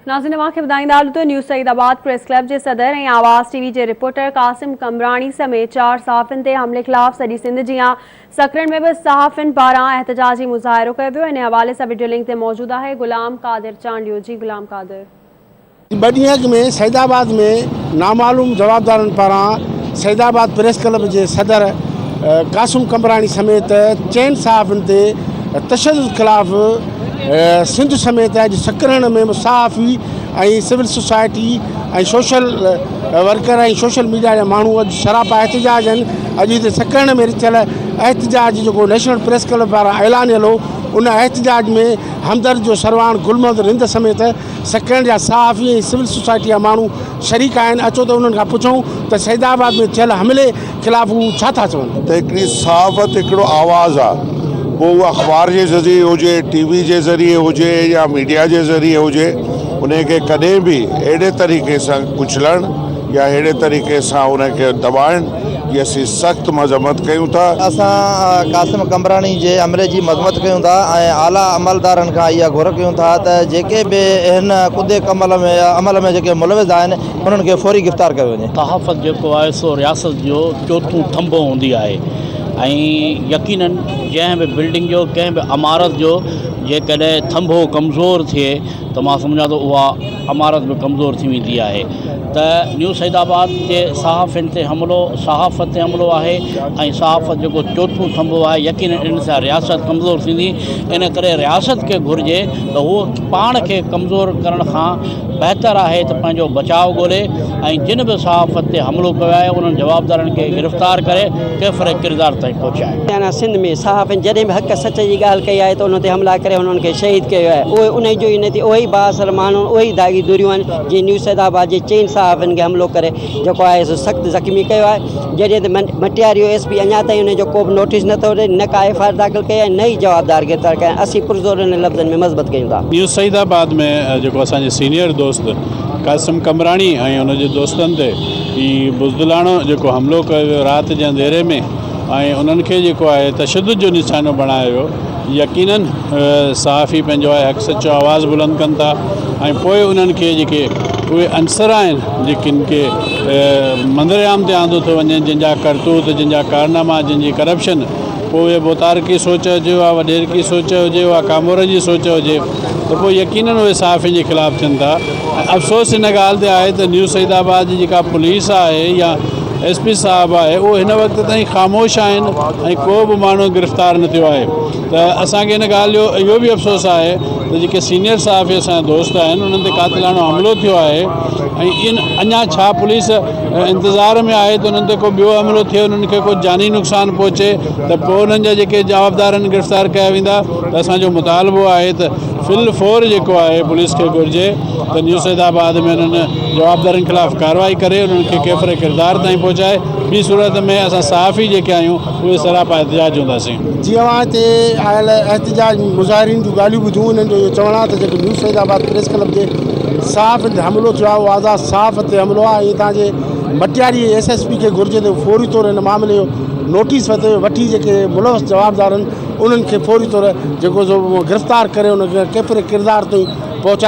ناظرين اوهان کي ٻڌائيندا هلون ته نيو سعيد آباد پريس ڪلب جي صدر ۽ آواز ٽي وي جي رپورٽر قاسم قمبراڻي سميت چار صحافين تي حملي خلاف سڄي سنڌ جيان سڪرنڊ ۾ به صحافين پاران احتجاجي مظاهرو ڪيو ويو ان حوالي سان وڊيو لنڪ تي موجود آهي غلام قادر چانڊيو جي غلام قادر. ٻه ڏينهن اڳ ۾ سعيد آباد ۾ نامعلوم جوابدارن پاران سعيد آباد پريس ڪلب جي صدر قاسم قمبراڻي سميت چئن صحافين تي تشدد خلاف سنڌ سميت اڄ سڪرنڊ ۾ به صحافي ۽ civil society ۽ social worker ۽ social media جا ماڻهو اڄ سراپا احتجاج آهن. اڄ هتي سڪرنڊ ۾ رٿيل احتجاج جيڪو نيشنل پريس ڪلب پاران اعلانيل هو ان احتجاج ۾ همدرد جو سرواڻ گل محمد رند سميت سڪرنڊ جا صحافي ۽ سول سوسائٽي جا ماڻهو شريڪ آهن. اچو ته انهن کان پڇون ته سيد آباد ۾ ٿيل حملي خلاف هو ڇا ٿا چون. ته هڪڙي صحافت هڪڙو آواز آ پوء اهو اخبار جي ذريعي هجي، ٽي وي جي ذريعي هجي يا ميڊيا جي ذريعي هجي انهي کي ڪڏهن به اهڙي طريقي سان ڪچلڻ يا اهڙي طريقي سان ان کي دٻائڻ جي اسين سخت مذمت ڪيون ٿا. اسان قاسم قمبراڻي جي حملي جي مذمت ڪيون ٿا ۽ اعليٰ عملدارن کان اها گهر ڪيون ٿا ته جيڪي به هن ڪڌي ڪمل ۾ عمل ۾ جيڪي ملوث آهن انهن کي فوري گرفتار ڪيو وڃي. صحافت جيڪو آهي سو رياست جو چوٿون ٿنڀو هوندي آهي ۽ يقينن جنهن به بلڊنگ جو ڪنهن به عمارت جو جيڪڏهن ٿنڀو ڪمزور ٿئي ته مان سمجهان ٿو اها عمارت به ڪمزور ٿي ويندي آهي ته نيو سعيد آباد جي صحافين تي حملو صحافت تي حملو آهي ۽ صحافت جيڪو چوٿون ٿنڀو آهي يقينن ان سان رياست ڪمزور ٿيندي ان ڪري رياست کي گهرجي ته هو پاڻ کي ڪمزور ڪرڻ کان بهتر آهي ته پنهنجو بچاء ڳولي ۽ جن به صحافت تي حملو ڪيو آهي انهن جوابدارن کي گرفتار ڪري ڪيفر ڪردار تائين پهچائي. يعني سنڌ ۾ صحافين جڏهن به حق سچ جي ڳالهه ڪئي آهي ته انهن تي حملا ڪري انهن کي شهيد ڪيو ويو آهي اهي انهي جو ئي نتي اهي ئي بااثر ماڻهو اهي ئي داغي ڌريون آهن جنهن نيو سيد آباد جي چئن صحافين کي حملو ڪري جيڪو آهي سو سخت زخمي ڪيو آهي جڏهن ته مٽياري ايس پي اڃا تائين انهي جو ڪو به نوٽيس نٿو وٺي نه ڪا ايف I R داخل ڪئي آهي نه ئي جوابدار گرفتار ڪيا آهن اسين پرزور انهن لفظن ۾ مذمت ڪيون ٿا. نيو سعيد آباد ۾ جيڪو اسان جي سينيئر دوست قاسم قمبراڻي ۽ ان جي دوستن تي هي بزدلاڻو جيڪو حملو ڪيو ويو رات جي انڌيري ۾ ۽ انهن کي جيڪو آهي تشدد جو نشانو بڻايو ويو يقينن صحافي پنهنجو آهي حق سچ جو آواز بلند ڪن ٿا ۽ پوء انهن کي جيڪي اهي عنصر آهن جيڪن کي منظر عام تي آندو ٿو وڃي جن جا ڪرتوت جن جا ڪارناما جن جي ڪرپشن پوء اهي ڀوتارڪي سوچ هجي اها وڏيرڪي سوچ هجي اها ڪامورن جي سوچ هجي ته پوء يقينن اهي صحافين جي خلاف ٿين ٿا ۽ افسوس ان ڳالهه تي آهي ته نيو سعيد آباد جي جيڪا پوليس آهي يا ايس پي صاحب آهي اهو هن وقت تائين خاموش آهن ۽ ڪو به ماڻهو گرفتار نه ٿيو آهي ته اسان کي ان ڳالهه جو اهو به افسوس آهي ته جيڪي سينيئر صحافي اسان جا دوست آهن انهن تي قاتلاڻو حملو ٿيو آهي ۽ ان اڃا ڇا پوليس انتظار ۾ آهي ته انهن تي ڪو ٻيو حملو ٿئي انهن کي ڪو جاني نقصان پهچي ته پوء انهن جا جيڪي جوابدار آهن گرفتار ڪيا ويندا ته اسان جو مطالبو آهي ته فل فور جيڪو آهي پوليس کي گهرجي ته نيو سيد آباد ۾ انهن جوابدارن خلاف ڪارروائي ڪري انهن کي ڪيفر ڪردار تائين پهچائي ٻي صورت ۾ اسان صحافي جيڪي آهيون اهي سراپا احتجاج هونداسين. جي اوهان هتي آيل احتجاج مظاهرين جون ڳالهيون ٻڌيون انهن جو اهو چوڻ آهي ته جيڪو نيو سيد آباد پريس ڪلب جي صحافين تي حملو ٿيو آهي اهو آزاد صحافت تي حملو آهي ۽ هتان جي مٽياري جي ايس ايس پي کي گهرجي ته فوري طور هن معاملي جو نوٽيس وٺي جيڪي ملوث جوابدار آهن انهن کي فوري طور جيڪو سو گرفتار ڪري انهن کي ڪيفر ڪردار تائين پهچائي.